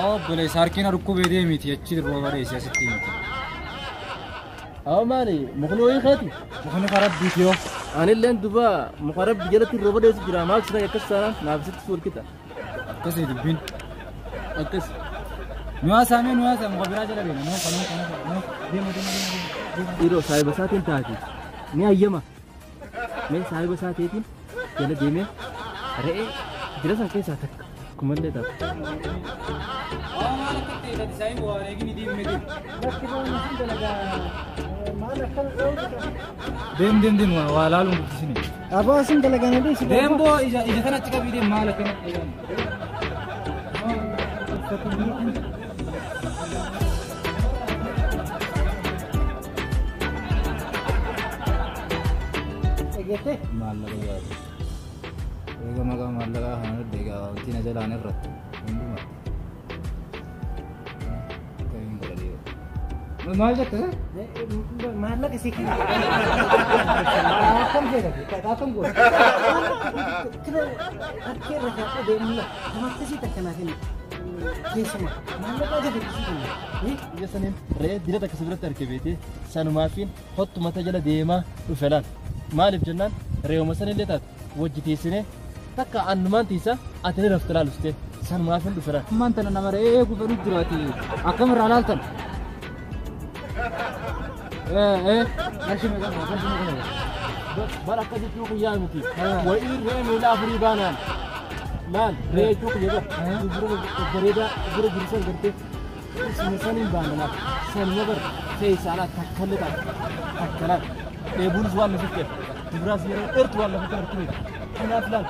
Obboleessa harkina dhukkubee deemiti achi rooba dheesse asitti miti. Awo maali mukni wayii keeti? Mukni karabbiiti yoo. Anilleen duba muka rabbi jalatti rooba dheessu jira maal sina akkas taanaan naaf sitti wal qixa. Akkasii dubbiin. Akkas. Nu haasaamee nu haasaa muka biraa jala deema. Nuu kanuu kanuu kanuu deema deema deema. Dhiiroo saahiba isaatiin taati. Ni hayyama. Mee saahiba isaatiin jala deemee re'ee jira san keessaa takka kumallee taatu. Awwa maal akka ta'e tati saahiba waa eegni deemee deema. Deem deem deem waa laaluun guddisini. Aboo asin dalagaa dhiisi. Deem boo ija ija kana achi qabii deem maal akkana ta'e. Dhageettee? Maallaqa yaadu. Eega maqaa maallaqaa kana irra egaa wanti na jalaan irratti hundumaa. Akkamiin godha dhiiroo. Maal jette? Maallaqa si kenna. Akkam feeta? Akkam goota? Harka irra kaa'ee deemna. Nama akkasii takka naa kenna. Keessumaa maallaqa gadi si kenna. Ija saniin re'ee dira takka si biratti arge beetee sanumaafiin hottu mata jala deemaa dhufe laal. Maaliif jennaan re'uma sanillee taatu wajji teessinee takka annumaan tiisa ati ni rafte laalustee sanumaafiin dhufe laal. Ammaan tana nama re'ee eeguu fedhu jiraati. Akkamirraa laaltan? Qarshii meeqa qaba? Qarshii meeqa qaba? Bara akka jechuu kiyyaa miti. Wayii re'ee miila afurii baanaan. Laal re'ee jechuu kiyya bara. Dubara bareedaa dubara jiru san gartee isuma saniin baana laal. Sanuma bara keessaa laal takkallee taatu. Takka laal. Dheebuunis waan lafa ta'eef. Dubaraas yeroo dheertu waan lafa ta'eef ture. Kanaaf laal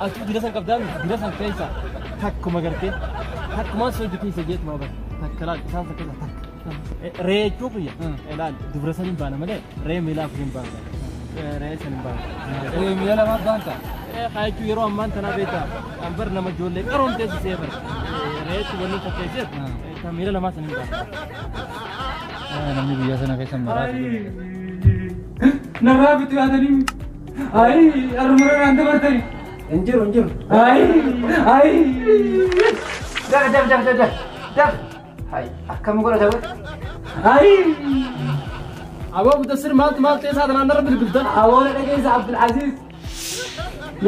ati dira san qabdaa miti dira san keessaa takkuma gartee takkumaan si hojjechiisa jeetuma bara. Takka laal isaan san keessaa takka. Re'ee jechuu kiyya. Laal dubara saniin baana malee re'ee miila afuriin baana. Re'ee saniin baana. Re'ee miila lamaa baanta. Haa jechuun yeroo ammaan tanaa beektaa an bar nama ijoollee qaroon teessisee bar re'eetti wanni fakkeesseef kan miila lamaa saniin baana. Namni biyya sana keessa maraa Narraa bitu yaadanii. Ayi armura naan dabartanii. Hin jiru hin jiru. Ayi ayi. Daf daf daf daf daf. Hai akkam godhata bara. Ayi. Aboo Mudassir maaltu maal ta'e isaa tanaan narra bilbilta. Awwaala dhageessa Abdulaziz.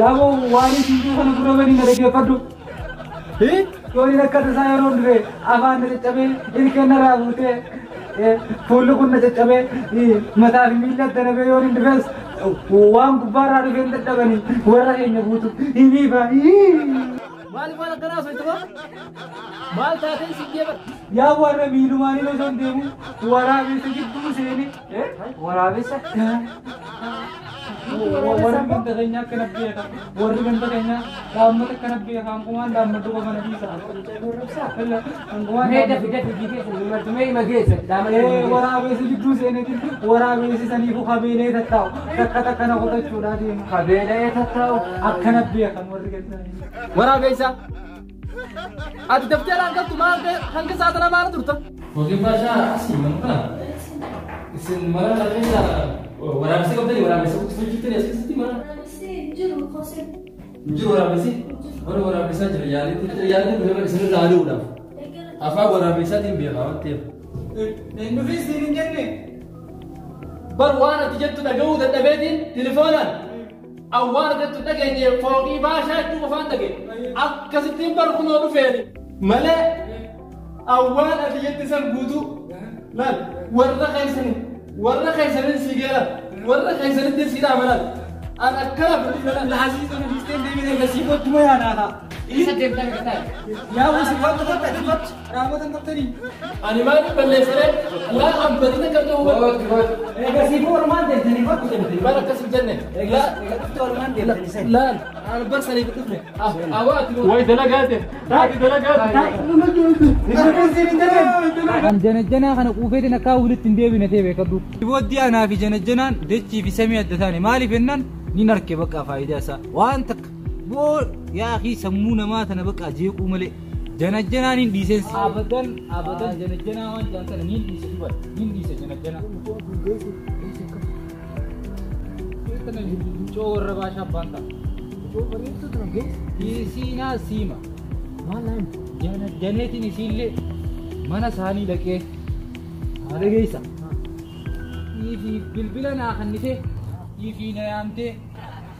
Yaaboo waan isin kana dura banii na dhaggeeffadhu. Yoon akka tasaa yeroo dhufe afaan na caccabee ilkeen narraa buutee fuulli kun na caccabee mataa fi miila danabee yoon hin dhufes waan gubbaarraa dhufeen dadhabanii warra keenya guutu himiifa. Maaliif waan akkanaa osoo itti maal taateen si jee bara. Yaa warra miilumaanii osoo hin deemu waraabessa gidduu seeni. Waraabessa. Warri ganda keenyaa akkana beeka. Warri ganda keenyaa dhaammata akkana beeka. Hanqumaan dhaammadhu qofa na dhiisa. Hanqumaan Mee dafi dafi hojii keessa nu martu mee ima geessa. Waraabessi gidduu seeneetiin waraabessi saniifuu habeelee tattaa'u takka takka na qotachuudhaa deema. Habeelee tattaa'u. Akkana beekan warri ganda. Waraabessa. Ati daftee alaan galtu maal hanga sa'a tanaa maal turta? Fooqin baashaa asii mana kana. Isin mana kana keessa waraabessi qabdanii waraabessa guddifachuu as keessatti mana. Jiru qosee. Hin jiru waraabessi. Warra waraabessaa jira yaalitti yaalitti dhufee isin irraa aduudhaaf. Afaan waraabessaatiin beekaa waan ta'eef. Nufis siin hin jenne. Bar waan ati jettu dhaga'uu dadhabeetiin telefoonaan awwaan ati jettu dhageenye fooqii baashaa jechuu qofaan dhagee akkasittiin bar kunoo dhufeeni malee awwaan ati jetti san guutuu laal warra keessaniin si geera warra keessanitti si dhaama laal an akkana laal. Laasiis nu dhiistee deemee eegasii qottuma yaanaa ta'a. Isa deemtaa gataa. Yaa wasi wanta wanta wanta raawwatan qabtanii. Ani maaliif balleessine waan hambatina kan ta'u Gootu gootu. Eegasii boo ormaan deemtanii bakka deemtanii. Bar akkas hin jenne Egaa dhufte ormaan deemtanii sani. laal an bar saniif dhufne awaati way dalagaate taati dalagaate. An janajjanaa kana quufeetiin akka walitti hin deebine ta'e beekadhu. Booddee anaa fi janajjanaan dachii fi samii adda taane maaliif jennaan ni arke bakka faayidaa isaa waan takka boo yaa akhi sammuu namaa tana bakka jeequu malee janajjanaan hin dhiiseensi. Abadan abadan janajjanaa waan jaan tana ni dhiise duba ni dhiise janajjanaa. Mucoo warra baashaa abbaan ta'a. Isiinaa siima. Maal naan? Janeetiin isiillee mana isaanii dhaqee haala geessa. Ifi bilbila naa kannitee ifi na yaamtee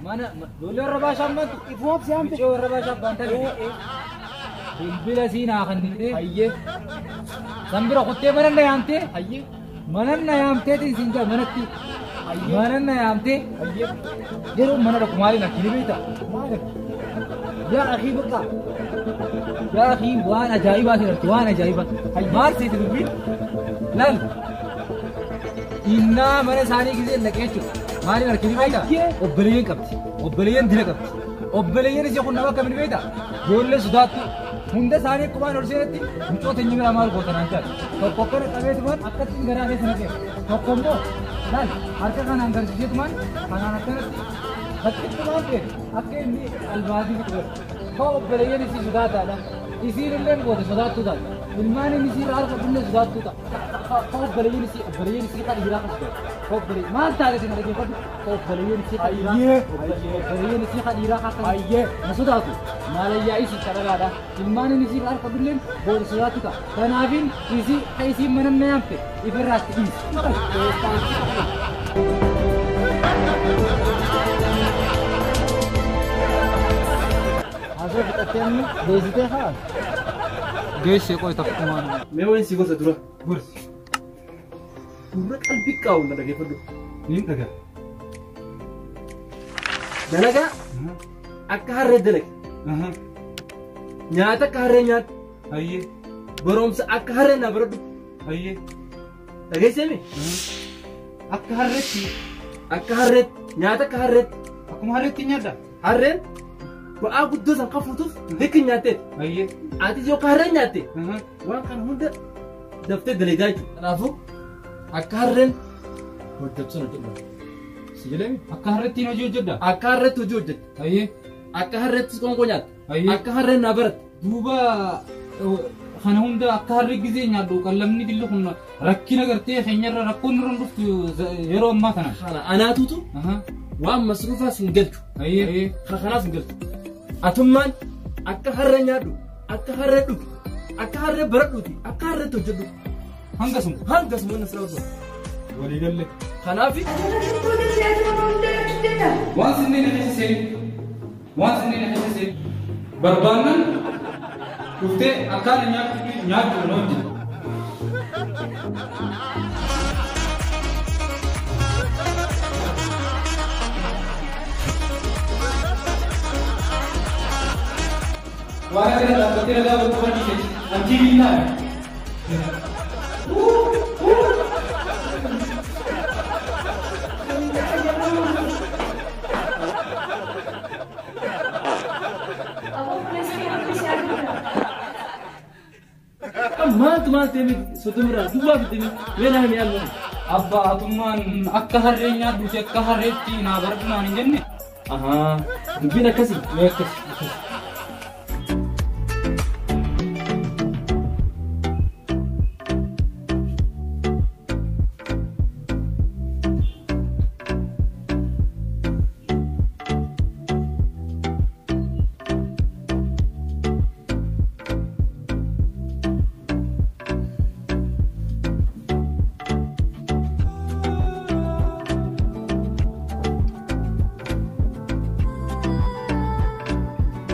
mana ijoollee warra baashaan bantu. Ifumaaf si yaamte. Miccoo warra baashaan bantan. Bilbila sii naa kannitee. Hayyee. San bira kuttee mana na yaamtee. Hayyee. Mana na yaamteetiin siin jaa manatti. Mana na yaamtee. Hayyee. Yeroo mana dhaqu maaliin akkini beektaa? Yaa akii bakka. Yaa akii waan ajaa'ibaa si dhalti waan ajaa'ibaa. Maal seeti dubbiin? Laal. Innaa mana isaanii gisee dhaqee jechuudha. Maaliin harkini beektaa? Obboleeyyan qabdi. Obboleeyyan dila qabdi. Obboleeyyan ishee kun nama akkamiin beektaa? Ijoollee sodaattu. Hunda isaanii akkuma ol seenatti mucoota inni biraa maal gootan aan taate. Tokko akkana qabeetumaan akkasiin garaa keessa naqee. Tokko immoo laal harka kanaan garsiiseetumaan kanaan akkanatti fakkitti ta'e akka inni albaatii fixu godhe. Koo obboleeyyan isii sodaataadha. Isiin illee goote sodaattuu taate. Ilmaan inni isii irraa harka dhumne sodaattuu ta'a. Koo obboleeyyan isii kan dhiiraa kan sodaatu. Koo obboleeyyan maal taate isin dhaggeeffadhu? Koo obboleeyyan isii kan dhiiraa. Obboleeyyan isii kan dhiiraa kan na sodaatu. Maalayyaa isii kadhagaadha. Ilmaan inni isii irraa harka dhumne goote sodaattuu ta'a. Kanaafin isii kan isiin mana na yaamte ifirraatti dhiisi. Haasoo fixattee amma deessitee haa? Geesse qoy takkumaan. Mee wayin si gorsa dura. Gorsi. Gurra qalbii qabu na dhaggeeffadhu. Niin dhagaa. Dalagaa akka harree dalage. Nyaata akka harree nyaadhu. Hayyee. Barumsa akka harree naa baradhu. Hayyee. Dhageessee Akka harreetti. Akka harreetti nyaata akka harreetti. Akkuma harreetti nyaadda. Harreen ba'aa guddoo san kan fuutuuf likki nyaatteet. Hayyee. Atis yoo harreen nyaatte waan kana hunda daftee dalagaa jechuudha. Kanaafuu akka harreen hojjetu sana hojjedha. Si jedhame? Akka harreettiin hojii hojjedha. Akka harreetti hojii hojjetta. Hayyee. Akka harreettis qoonqoo nyaatta. Hayyee. Akka harreen naa baratte. Duuba kana hunda akka harree gisee nyaadhu qallamni dilli kun rakkina gartee keenyarra rakkoon nurra dhuftu yeroo ammaa kana. Kana anaatutu waan masruufaas hin galchu. Hayyee. Kanaas hin galchu. Atummaan akka harree nyaadhu, akka harree dhugi, akka harree baradhuuti, akka harreetti hojjedhu. Hangasuma. Hangasuma inni asirra hojjetu. Walii galle. Kanaaf Waan sinneen keessa seeni. Waan sinneen keessa seeni. Barbaannan dhuftee akkaan nyaachuu na hojjeta. Waan akkana dhaabbattee ragaa bakka barsiiseeti. Antii binnaa. Maaltu maal ta'e soddomirraa duwwaa fidame mee naa himi almaa. Abbaa atummaan akka harree nyaadhuuti akka harreetti naa baradhu naan hin jenne. Ahaa dubbiin akkasii. Mee akkasii.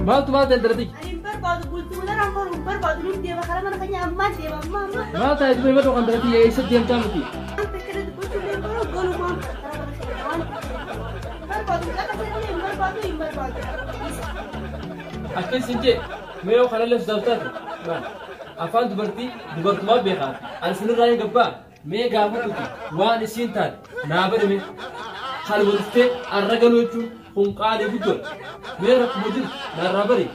Maaltu maal ta'e darati? Ani barbaadu bultuu mana rafuu barbaadu ni deema karaa mana keenya ammaa deema ammaa amma. Maal ta'e dubbee madoo kan darati eessa deemtaa miti? Wanta kana dubbachuu illee baroo galumaan karaa mana keenya waan barbaadu lafa sana hin barbaadu hin barbaadu. Akkas hin jee mee yoo kana leef taate maal afaan dubartii dubartumaa beekaa ani sinirraa hin gabbaa mee gaafatuuti waan isiin taate naa badame halwaltee arra galuu jechuun kun qaalee guddoodha. Mee rakkuma jiru narraa bari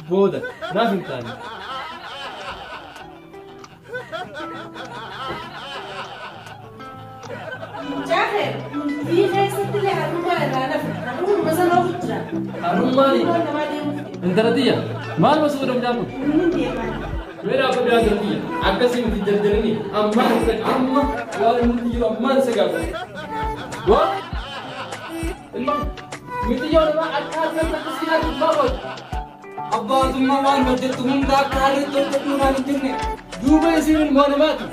booda naaf hin taane. Mucaa biyya keessatti illee harrummaa irraa lafa harrummaa sana ofu jira. Harrummaani Namaa deemuuf intala tiyya maal masuu danda'aa kun? inni deemaa. Mee dhaabbata biraa intala tiyya akkasii miti jarjaranii ammaan isa amma waan inni jiru ammaan isa gaafatu. Waa ilma miti yoo nama akka harkatti akkasii nyaatu maa godhu? Abbaatummaa waan hojjettu hunda akka harreetti hojjedhu naan hin jenne. Duuba isiin ilmoo namaati.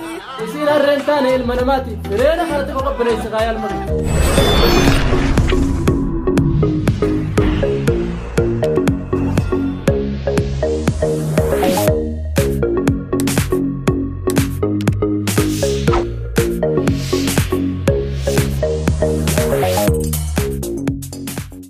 Isiin harreen taane ilma namaati. Fireena kanatti qoqobbileessi kaayaa ilma kiyya.